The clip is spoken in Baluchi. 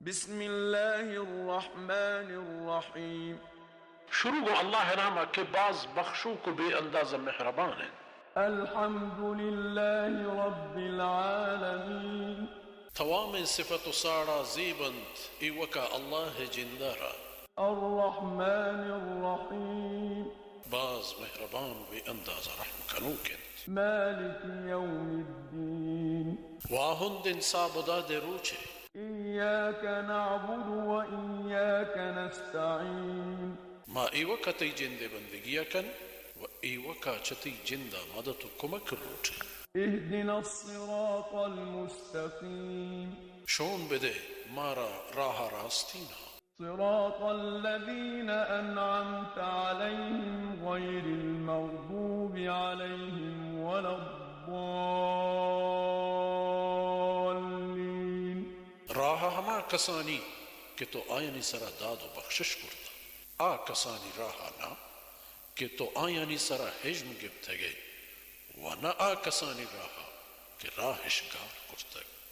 بسم الله الرحمن الرحيم. شروع گوں اللہ ءِ نام ءَ کہ باز بخشوک ءُ بے انداز مہربان اِنت۔ الحمد لله رب العالمين. توامیں صفت ءُ ساڑا زیب اَنت ایوک ءَ اللہ ءِ جند ءَ را۔ الرحمن الرحيم. باز مہربان ءُ بے انداز رحم کنوک اِنت۔ مالك يوم الدين. واہند انصاف ءُ داد ءِ روچ ءَ۔ إياك نعبد وإياك نستعين. ما ایوک ءَ تئی جند ءِ بندگی ءَ کن ءُ ایوک ءَ چہ تئی جند ءَ مدد ءُ کمک لوٹ ایں۔ اهدنا الصراط المستقيم. شون بدئے مارا راہ ءِ راستین ءَ۔ صراط الذين أنعمت عليهم غير المغضوب عليهم ولا الضالين. راہ ءِ ہما کسانی کہ تو آیانی سرا داد ءُ بخشش کرت، آ کسانی راہ ءَ نہ کہ تو آیانی سرا ہژم گپتگ ئے، ءُ نہ آ کسانی راہ ءَ کہ راہ اِش گار کرتگ۔